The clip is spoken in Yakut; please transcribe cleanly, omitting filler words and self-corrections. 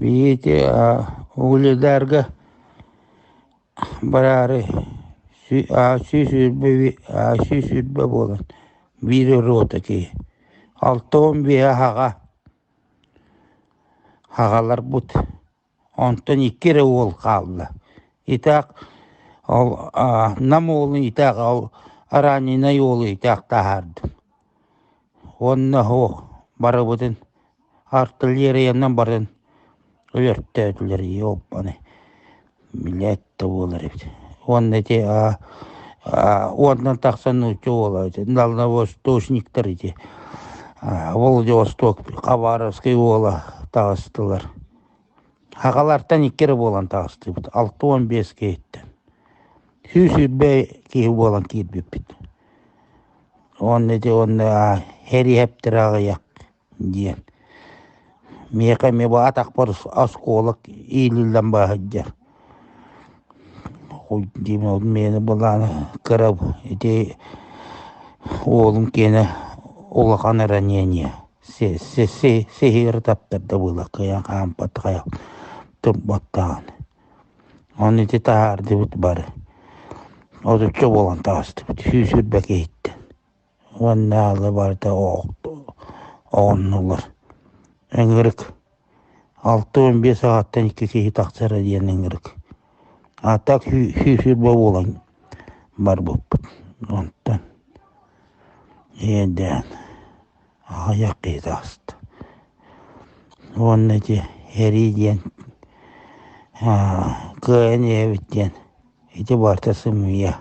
Биһиги Угледарга бараары 120 буолан биир рота киһи 65 аҕа аҕаларбыт онтон икки эрэ уол хаалла итак ол Нам уолун итак ол раненай уолу итак таһаардым уонна суох барыбытын артиллериянан баран өлөртөөтүлэр ёбаный билээт да буолар эбит уонна ити уонтан тахсан нуучча уола ити дальневосточниктар ити Владивосток Хабаровскай уола таҕыстылар Аҕалартан икки эрэ буолан таҕыстыбыт 65 киһиттэн 120 киһи буолан киирбиппит уонна ити уонна эриэһэптэрэ аҕыйах диэн миэхэ эмиэ бу атахпар оскуолак иилиллэн баа сылдьар миэнэ былаана кыра ити уолум киэнэ улахан ранение сиһиэри таптарда буолла кыайан хаампат турбат даҕаны Ону ити таһаардыбыт бары 30 буолан таҕыстыбыт 120 киһиттэн уонна алы барыта оҕоннулар ыҥырык 65 аҕаттан икки киһи тахсара диэн ыҥырык а так 120 буолан барбыппыт онтон иэдээн аҕыйах киһи таҕыста уонна ити эрии диэн кыайан иһэбит диэн ити барыта сымыйа.